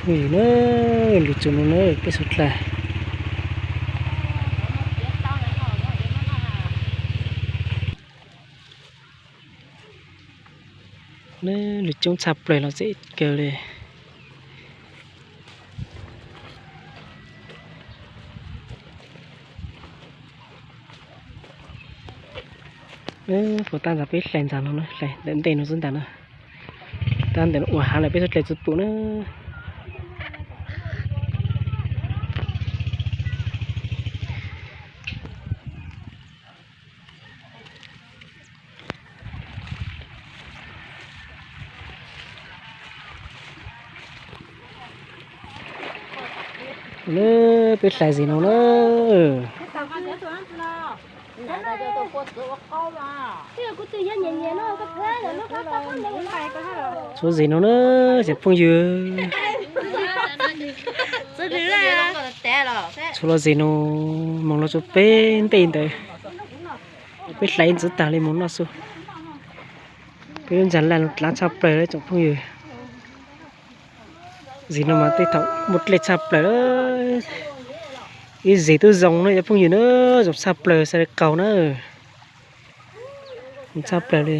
Phooj ywg na, lug txug no na peb suav dlawg. Lug coob tshaj plaws los txawv kawg li. Puas tab ntawd peb hlais ntag no, hlais ntawm ntej no xwb ntag na. Tab ntawm ua hav lawm peb suav dlawg tsi pum na. Peb hlais zim no na. Tshuav zim no na cov phooj ywg. Tshuav los zim no, moog los txug peb ntej ntawd. Peb hlais ntxiv tag li moog noj xu. Peb lub ntxa laj no dlav tshaj plaws lawm tsoom phooj ywg. Zim no mas tej thaum muaj dlej tshaj plaws. Ib zim tub zoo na cov phooj ywg na, zoo tshaj plaws xav li qaug na. Zoo tshaj plaws li.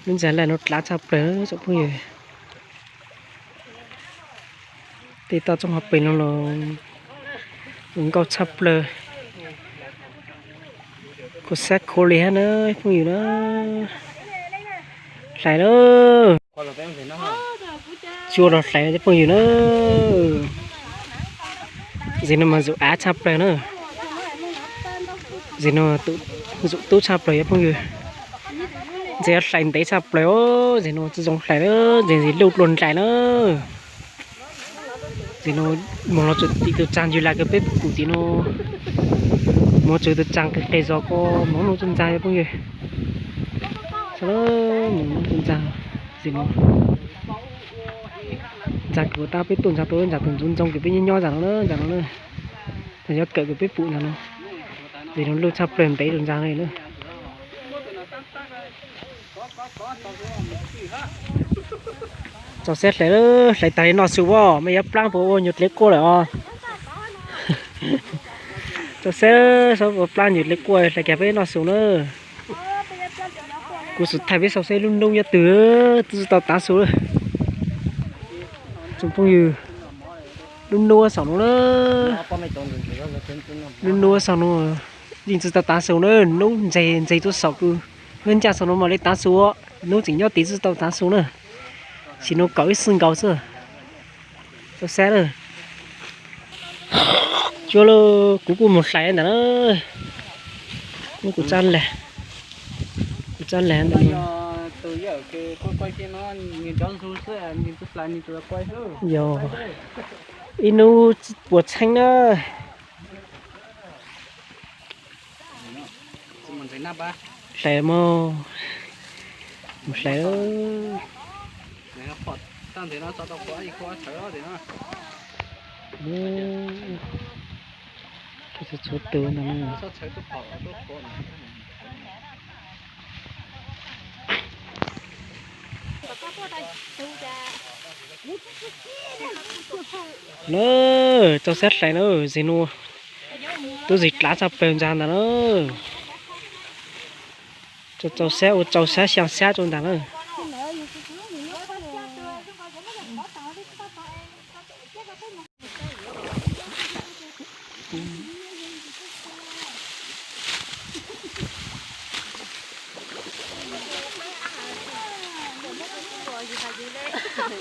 Lub ntxa laj no dlav tshaj plaws tsoom phooj ywg. Tej toj roob hauv pes no los zoo nkauj tshaj plaws. Khuv xab khuv li hab na phooj ywg na. Hlais lawm. Tsi ua los hlais cov phooj ywg na. Zim no mas zum av tshaj plaws na. Zim no zum tub tshaj plaws cov phooj ywg. Ntxim hlais ntev tshaj plaws os, zim no tsi zoo hlais na, ntxim ntxim luj dlua nraim na. Tim no moog los txug tim tug tsaag ncig laj kws peb pum tim no, moog txug tug tsaag kws qeg zog ko moog nub tug ntxaag phooj ywg. Moog nub tug ntxaag, tim no ntxaag kws tab peb tuaj ntxaag tau ntxaag tug ntxuv ntxoo kws peb nyob nyob ntxaag no na, ntxaag no na. Tag yuav kawm kws peb pum ntxaag no, tim no luj tshaj plaws ntev rua ntxaag li na. Txaus xab hlais, hlais tag li noj su as, mej yuav plaab puas ua nyuag dlev quaj lawm os. Txaus xab, puas plaab nyuag dlev quaj hlais kag peb noj su na. Kuv xum thaij peb sau seb lub nub nyob twg, twb tsi tau taav su. Tsoom phooj ywg, lub nub saum no na, lub nub saum no yeej tsi tau taav su na, nub ntseg ntseg tuaj saum kws nub ncaj saum no mam li taav su, nub tseem nyob tid tsi tau taav su na. Sim no kaum ib xwb nkaus xwb. Txaus xab na. Tsuav lauj, kuv kuj mus hlais ntawm na. Kuv tsa lag, kuv tsa lag ntawm no. Yog ib hnub puas txheeb na. Hlais mog, mus hlais. Tshuav tus ntawd na. Na, txaus xab hlais na, zig nuav tub zig dlav tshaj plaws ntag ntag na. Txaus xab ua txaus xab xyaa xab rua ntag na.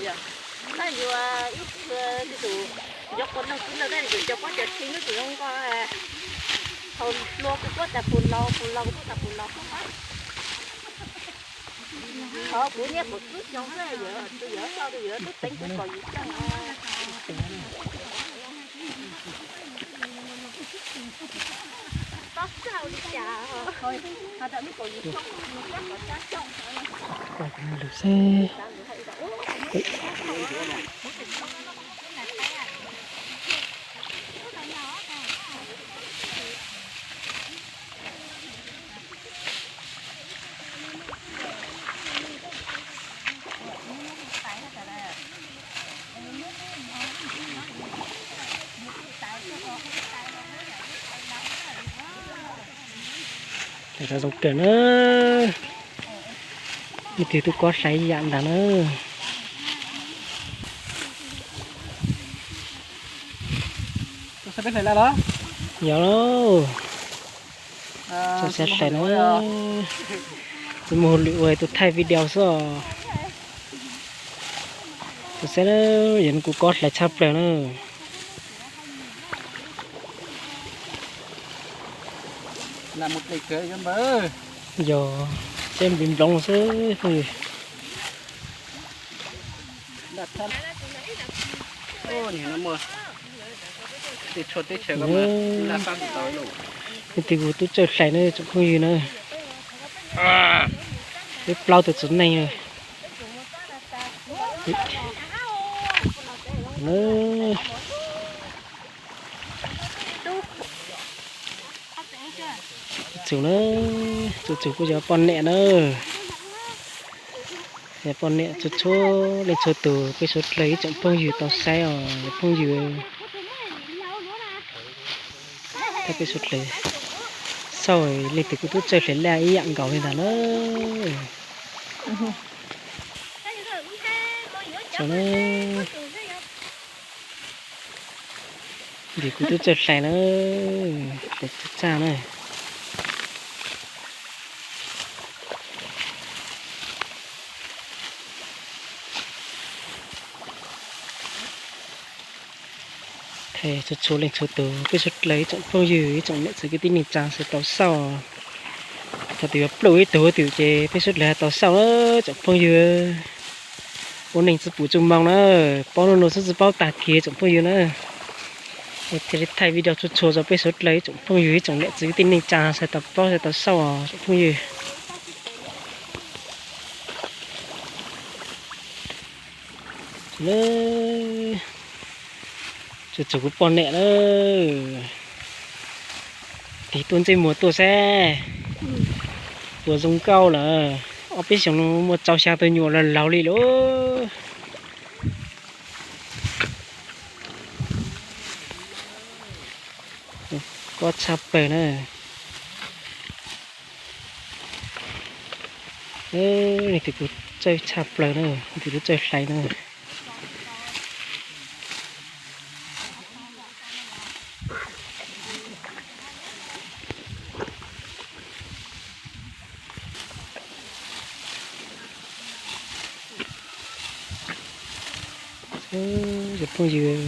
Yog, na yus ib tug cov quav noog xwb na, tab sis yus cov pob cov tseg hnub twg zoo nkauj, thaum hluas kuv tuaj tas puag laus, puag laus kuv tuaj tas puag laus. Qhov kuv nyiaj kuv twb xyoo xwb, yus, yus tau, yus twb teev kuv kom yus xyoo. Zoo kawg na, leej twg tuaj kob hlais ib yam ntag na. Yog lauj, txhob xav hlais na, tsis muaj hauj lwm ua tuaj thaij video xwb os. Txhob xav, yog kuv kob hlais tshaj plaws na. Yog, seb npib nploov xwb phooj ywg. Leej twg kuv tub txawj hlais na tsoom phooj ywg na. Peb plaub tug txiv neej. Txhua txhua na, txhua txhua kuj yog poj niam na. Yog poj niam txhua txhua leej txhua tus, peb suav dlawg ib tsoom phooj ywg tau saib os phooj ywg. Thov peb suav dlawg xauj leej twg kuj tub txawj hlais laj ib yam nkaus li ntag na. Ntawm kuv tub txawj hlais na, tes txaj na. Txhua txhua leej txhua tus, peb suav dlawg ib tsoom phooj ywg, ib tsoom niam txiv kwv tij neej tsa sawv tau xauj. Thaum twg yuav pluj ib tug twg ces peb suav dlawg tau xauj na tsoom phooj ywg. Ua neej tsi pum tsi moo na, paub nub nua xwb tsi paub tag kis tsoom phooj ywg na. Thiaj li thaij video txhua txhua rau peb suav dlawg ib tsoom phooj ywg, ib tsoom niam txiv kwv tij neej tsa sawv tau paub sawv tau xauj os tsoom phooj ywg. Txhua txhua kuv poj niam na, tig tuaj ntsej muag tuaj saib puas zoo nkauj lawm. Ob peb xyoos no muaj rau xya tus nyuam los laug li lauj. Kob tshaj plaws na. Leej twg kuj txawj tshaj plaws na, leej twg kuj txawj hlais na. Cov phooj ywg,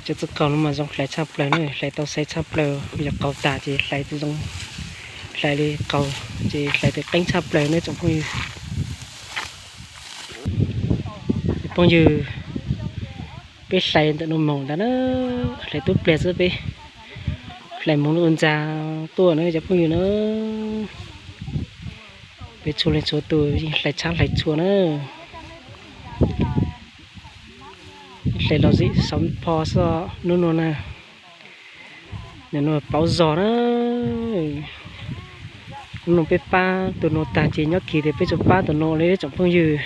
cov txwj qaug no mas zoo hlais tshaj plaws na, hlais tau xaiv tshaj plaws, yog qaug tas ces hlais tsis zoo, hlais li qaug ces hlais tsis qeeb tshaj plaws na tsoom phooj ywg. Cov phooj ywg, peb hlais ntawm no moog ntag na, hlais tub pliag xwb peb hlais moog lub ntxa tuaj na cov phooj ywg na. Peb txhua leej txhua tus yeej hlais tshab hlais txhua na. Hlais los zim xauv pho xwb nub nua na. Nub nua paub zog na. Nub nua peb pab tus nua tag ces nyob kis tias peb tsuas pab tus nua li tsoom phooj ywg.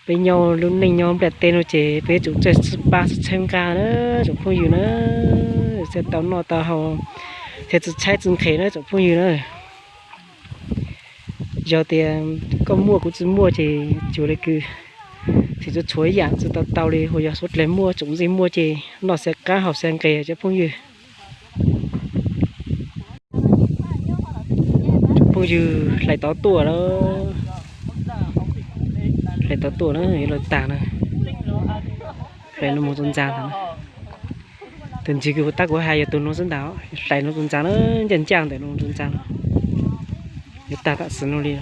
Peb nyob lub neej nyob nplaj teb no ces peb yuav tsum txawj pab txhawb nqa na tsoom phooj ywg na, thiaj tau noj tau haus, thiaj tsis tshaib tsis nqhis na tsoom phooj ywg na. Yog tias koj muaj kuv tsis muaj ces cuag li kws tsis txhua txhua yam tsis tau tau li, hu yog suav dlawg muaj tsoom ntxij muaj ces noj xav qab haus xav nqis cov phooj ywg. Phooj ywg, hlais tod tuaj lawm, hlais tod tuaj na, yuav luag tag na. Hlais no moog txug ntxa ntag. Tus ntxwg kws tab kuv has yog tus no xwb ntag, hlais no txug ntxa na, ncaj ncaj ntawm no txug ntxa no, yuav tag tam sim no li.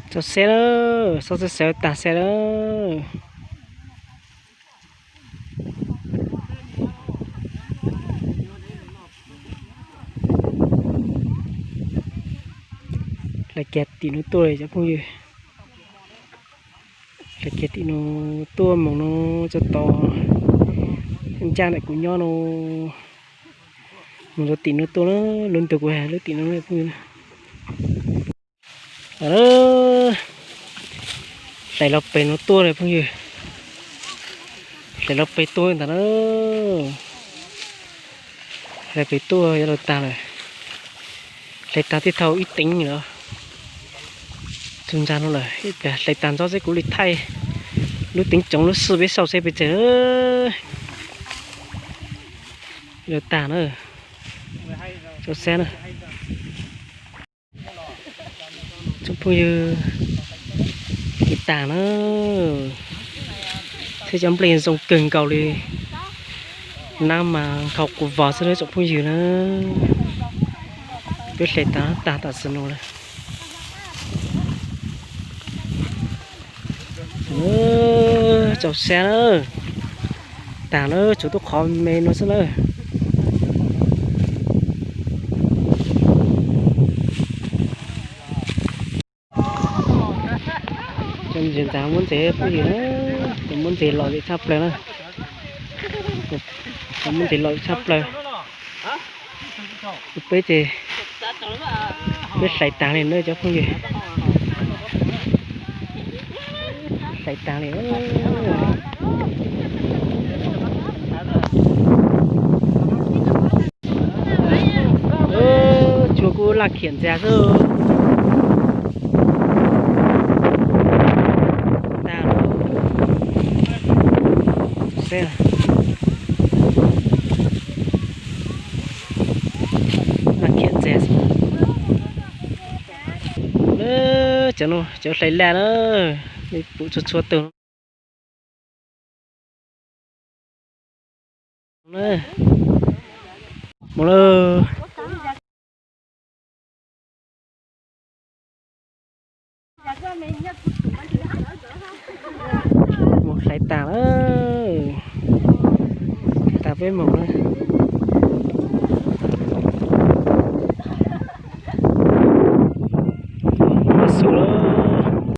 Tso xeb lawm, xauv xeb xawv tag xeb lawm. Hlais kiag tim no tuaj cov phooj ywg. Hlais kiag tim no tuaj moog no txug tod, ncaj ntawm kuv nyob no. Mus rau tim no tuaj na, lub ntu kuv hais lub tim no phooj ywg. Hlais los pem no tuaj li phooj ywg. Hlais los pem tuaj ntag na. Hlais pem tuaj yuav los tag lawm. Hlais tag tib thau ib teev lawm. Txug ntsa no lawm, ib pliag hlais tag ntxov xwb kuv li thaij lub teev tsoov lub xwb peb saib seb peb tsev. Yuav tag na. Tsoom saib na. Tsoom phooj ywg, yuav tag na. Thiab cov nplej zoo kawg nkaus li. Nab mas nkhaus quas vos xwb na tsoom phooj ywg na. Peb hlais tag tag tam sim no lawm. Tsoom saib na. Tag na, tshuav tub qhov me no xwb na. Cov ntses ntxav muab ntses phooj ywg na, muab ntses lom zem tshaj plaws na. Muab ntses lom zem tshaj plaws. Peb ces peb hlais tag li na cov phooj ywg. Hlais tag li. Tsuag kuj laj khiam ntxias xwb. Tag. Laj khiam ntxias xwb. Cov no cov hlais laj na, pum txhua txhua tus. Mus lawm. Mus hlais tag lawm. Hlais tag peb mus.